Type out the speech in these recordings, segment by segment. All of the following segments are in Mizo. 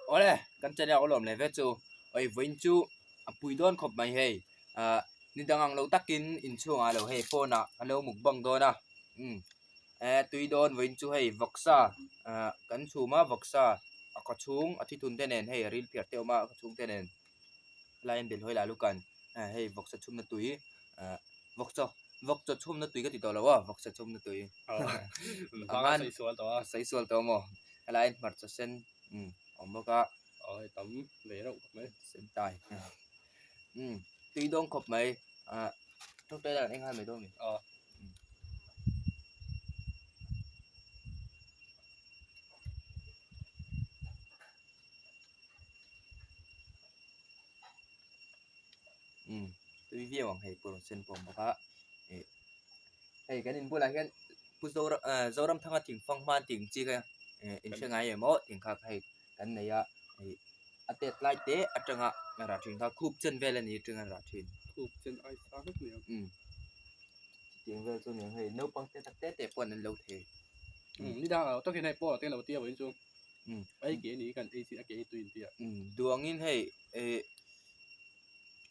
Awle kan channel a lawm leh ve chu oi vawiin chu a pui dawn khawp mai hei ah ni dang ang lo takin inchhungah lo hei phone ah a lo mukbang dawn a umm eh tui dawn vawiin chu hei vawksa ah kan chhum a vawksa a khaw chhung a thithun te nen hei ril phiar te a awm a a khaw chhung te nen helai an belhawi lah lukan eh hei vawksa chhumna tui ah vawkchaw vawkchaw chhumna tui ka ti tawh lo a vawksa chhumna tui a hman sawi sual tawh a sawi sual tawh maw helai hmarcha sen umm a awm bawk a aw hei tam ve reuh khawp mai sen tai umm tui dawng khawp mai ah tawngtai dan eng nghal mai dawn a ni aw Umm tui viau ang hei pawh sen pawh a awm bawk a ih hei kan in bulah hian pu Zoram ah Zoramthanga thingfang hman tih ang chi kha ih in hre ngai em aw tih kha hei kan nei a ih a tet lai te atanga a rah thin kha khup chen vel a ni atanga a rah thin. Khup chen ai sang vek mai ang. Umm chutiang vel chu a ni ang hei naupang te tak te te pawh an lo thei. Umm ni dang ah takin hei pawh te lo tia vawiin chu. Umm. Ei ke ni kan ei chi a ke ei tui inti a. Umm duangin hei eh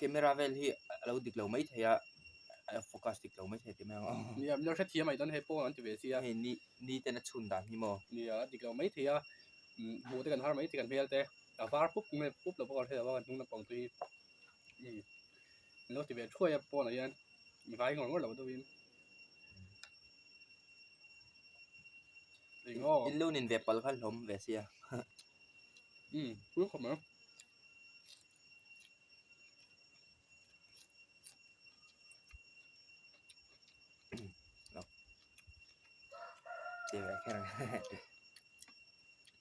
camera vel hi a lo dik lo mai thei a a focus dik lo mai thei tih mai ang aw. Nia min lo hrethiam mai dawn hei pawh an ti ve sia. Hei ni ni ten a chhun dan hi maw. Nia a dik lo mai thei a umm hmuh te kan har mai thei kan hmel te a var pup nge pup lo bawk a hre lo a kan hnung lampang te hi umm min lo ti ve thuai a pawnah hian vai ngawr ngawr lo deuhin. In lo nin ve pal kha hlawm ve sia. Umm pui khawp mai. Ti ve kher ang.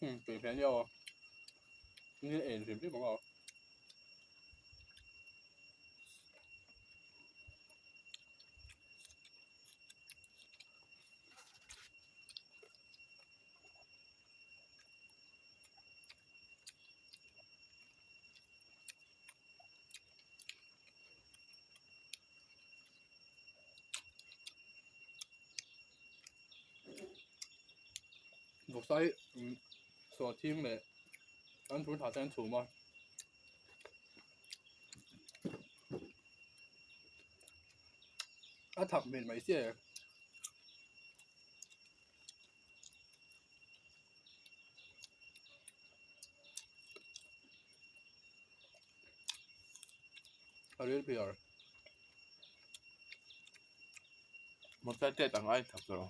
Umm tui hmel nia aw. Ni en hrim hrim ang aw. Vawksa hi sawhthing leh an phur thah te an chhum a. A thak hmel mai sia e. A ril phiar. Motor tet ang ai thak lo.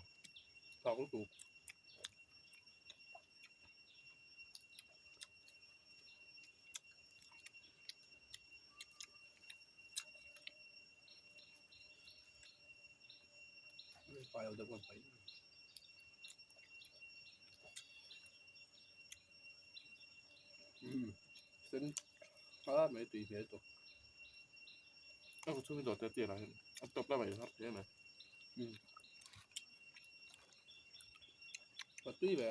Thak lutuk. Sen a mai tui hmel tawh. A kut chhungin dawt te tir ah hian a tawp lamah in har hle mai. Ka tui ve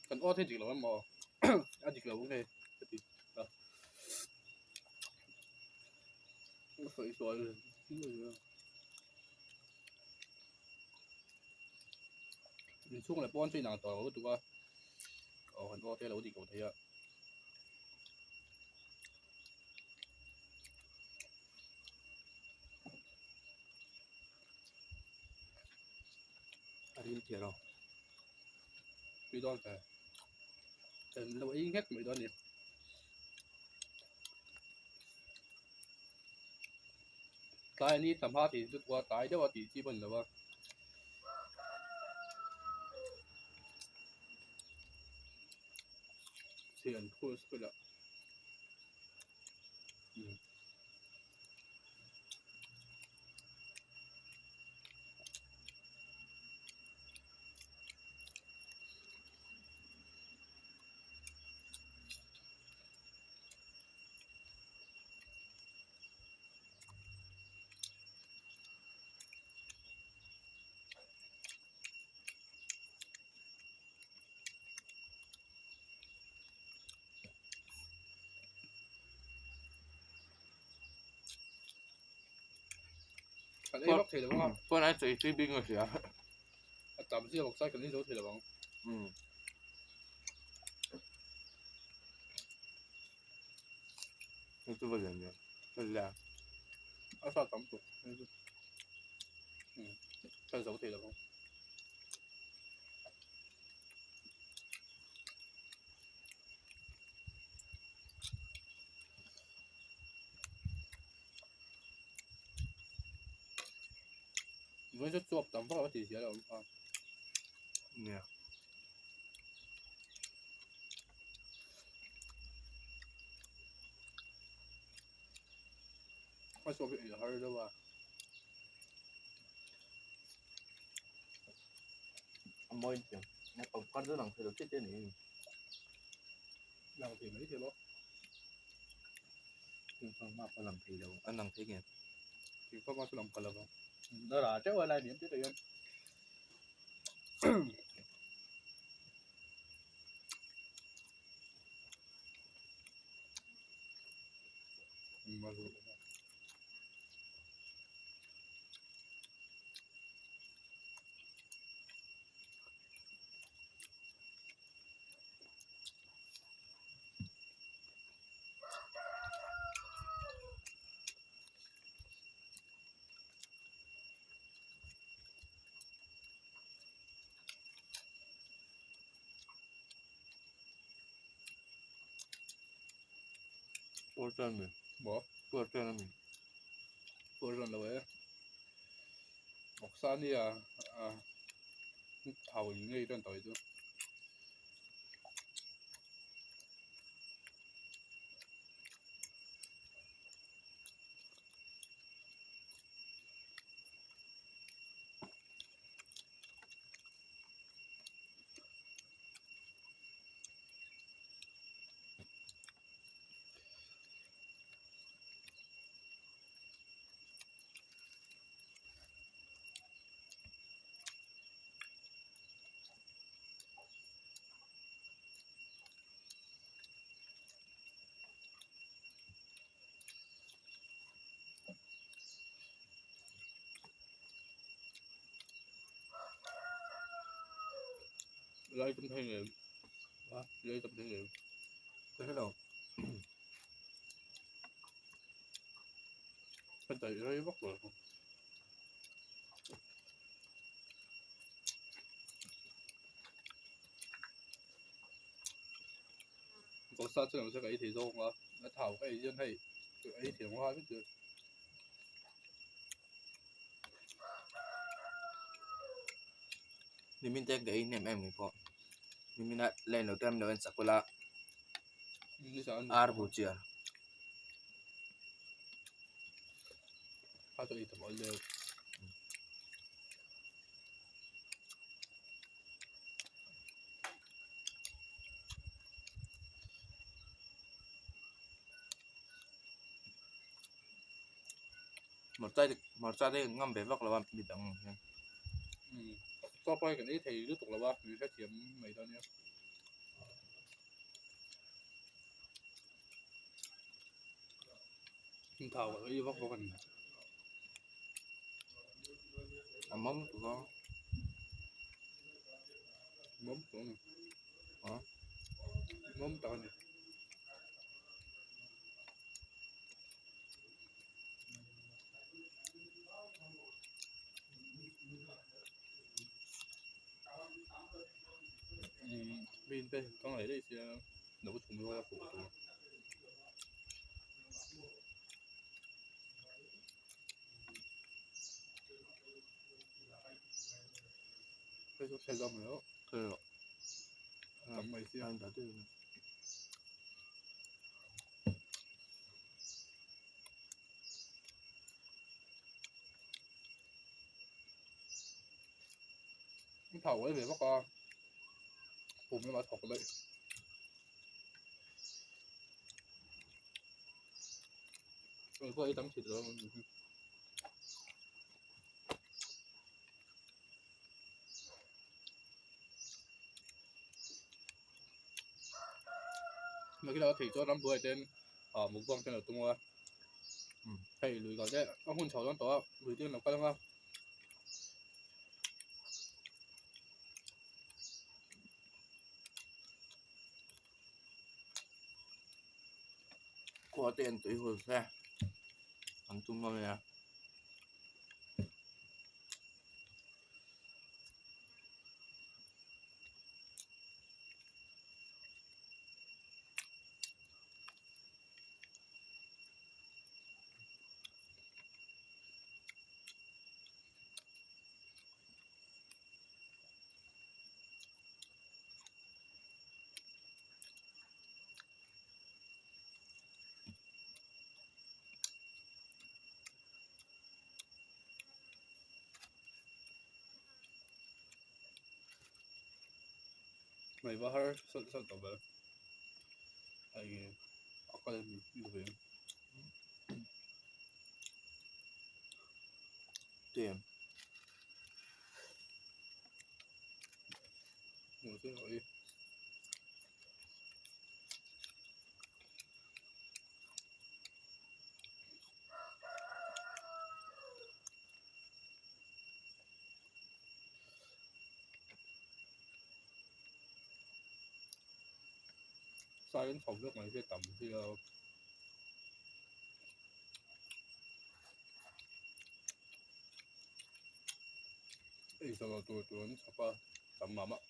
kan aw thei dik lo emaw a dik lo nge ka ti a ka sawi sual inchhung leh pawn chu inang tawh lo lutuk a aw kan aw te a lo dik lo thei a. A ril phiar aw. Tui dawn fe. Kan lo ei nghet mai dawn a ni. Tlai ni tam ha tih chu tua tlai deuh a tih chi pawh a ni lo va. Chhian phur school ah. Kan ei vak thei lo ang a. Phone ai chawi tui bik nge hria. A tam zia bawk sai kan ei zo thei lo ang. Umm. Hei chu va lian ve ka lia. A sa tam tuk hei chu ka zo thei lo ang. Vawi chu chuap tam vak lo a ti zel a awm kha. Nia. A chuap hi ei har deuh a. A mawi chiang. Pangpar chu lang thei lo chiah chiah a ni. Lang thei mai thei bawk. Thingfanghma pawh lang thei lo. A lang thei nge? Thingfanghma chu lang pha lo vang. A rah teuh a lai ni em tih hian. Pawr tan mi. Maw? Pawr tan a mi. Pawr tan lo e. Vawksa nia a thau in ngei tan tawh hi chu. Lai tam thei ngei lai tam thei ngei Ka hre lo. Ka daih rei vak lo. Vawksa chu lam chu ka ei thei zawk a, a thau ka ei hian hei ei thei ang nghal vek tur. Nimin te ka ei hnem em ngei pawh nimin a len lo te an lo en chak ula ar bu chian. A chu ei tam awl deuh. Hmarcha te hmarcha te ngam ve vak lo a mi dang ang hian. Umm chaw pawh hi kan ei thei lutuk lo a min hrethiam mai dawn nia. Thau ka ei vak bawk a ni. A mawm tuk a. Mawm tuk a ni. A? Mawm tak a ni. Umm mi te ka ngaih daih sia lo chhum rual a fuh tur. Hei chu thei zawk mai aw. Thei rawh. Tam mai sia. An thau uai ve bawk a pum lamah a thawk daih. Eng pawh ei tam thei tawh lo ang. Nakina a theih chuan rambuai ten ah mukbang ten a tum a hei lui kal te a hun chho dawn tawh a lui te an lo kal ang a. Khua te an tui hul se an tum hlawm ania. Mai va har sawlh sawlh tawh ber hei a kal ve. Tem. Sai an chho vek mai hi a tam viau. Ei zawh loh tur tur an chhawp a tam mah mah.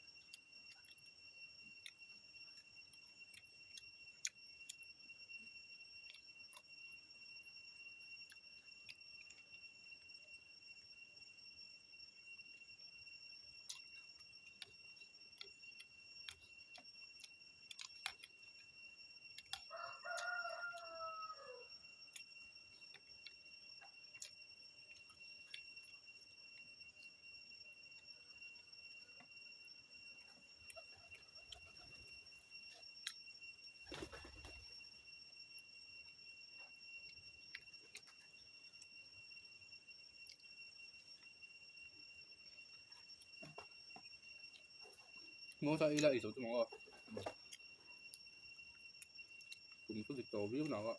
Mawta ila ei zo chu maw kum chu dik tawh viau nak a.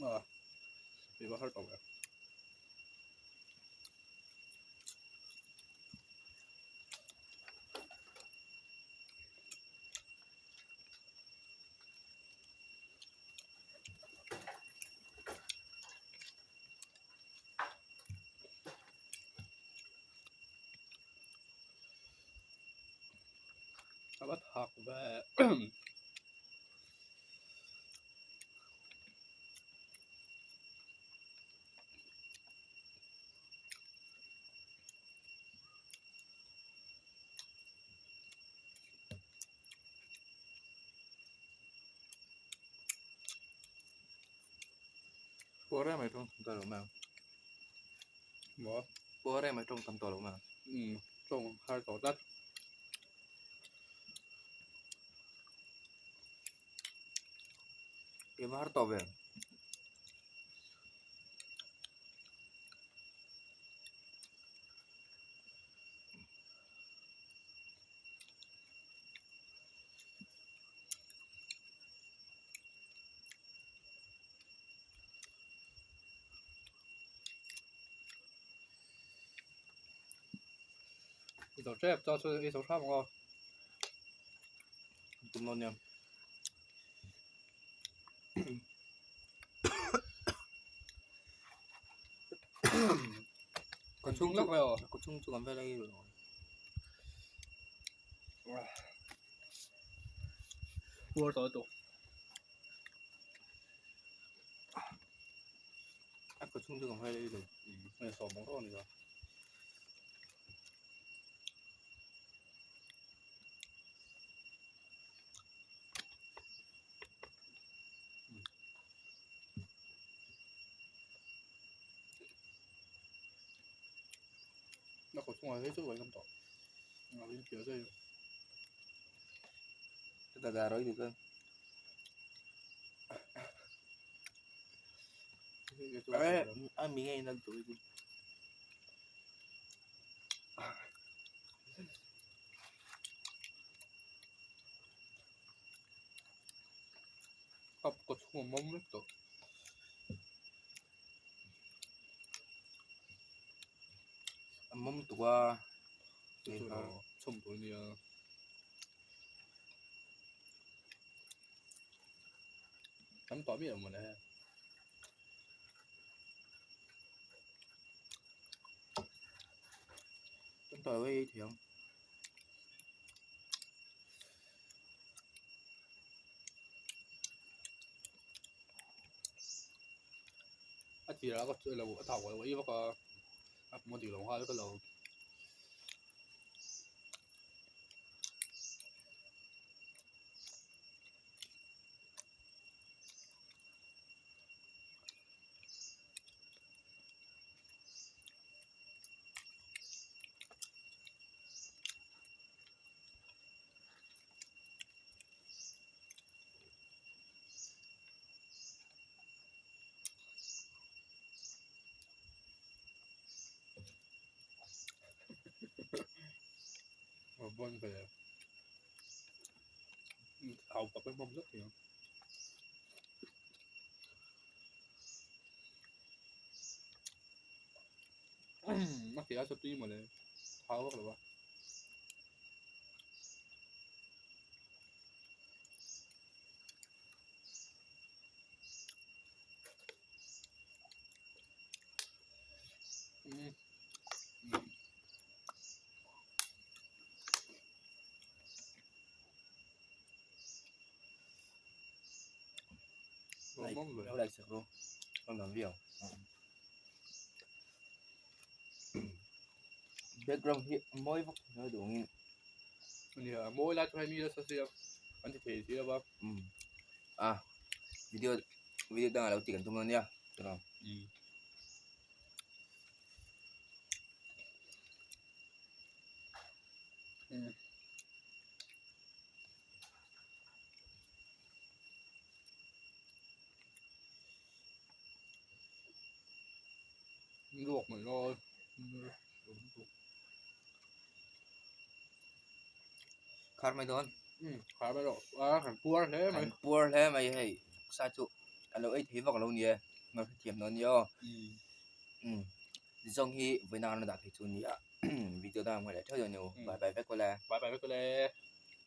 A ei va har tawh e. A va thak ve. Pawh reng mai tawng tam tawh lo mai ang. Maw? Pawh reng mai tawng tam tawh lo mai ang. Umm tawng har tawh tlat. I va har tawh ve. I zo tep chuan chu i zo hram ang aw. Tum lo nia. Ka chhung lak mai aw. Ka chhung chu kan vel ei lo. Puar tawh lutuk. A ka chhung chu kan vel ei lo. Hei sawm ang rawh a ni a. Na kawt chungah hi chu vawi ngam tawh. A in piah zai. Ka da roi ni chuan. A mi ngei nal tur hi. A kawt chhung a mawm vek tawh. A mawm tuk a. Chhum tur a nia. Tam tawh miah lo mawle. Tam tawh lo ei thei ang. A tirah ka chu lo a thau lo ei vak a a pum a dik lo nghal ka lo. Bon ve. Thau tak em bawm zet thei ang. A tia chu tui mawle thau vak lo a. Like, like sak rawh a nuam viau background hi a mawi vak thei lo duangin nia a mawi lai chu hei mi nasa sia an ti thei si lo va a video video dangah lo tih kan tum dawn nia tawh. Luak mai lai. Khar mai dawn. Khar mai rawh. A kan puar hle mai. Kan puar hle mai hei. Sa chu a lo ei thei vak lo ni e. Ngawi hrethiam dawn nia aw. Zawng hi vawiin a an rawn dah thei chu a ni a. Video dangah hmuh leh theuh dawn ni u. Bye bye vek ule. Bye bye vek ule.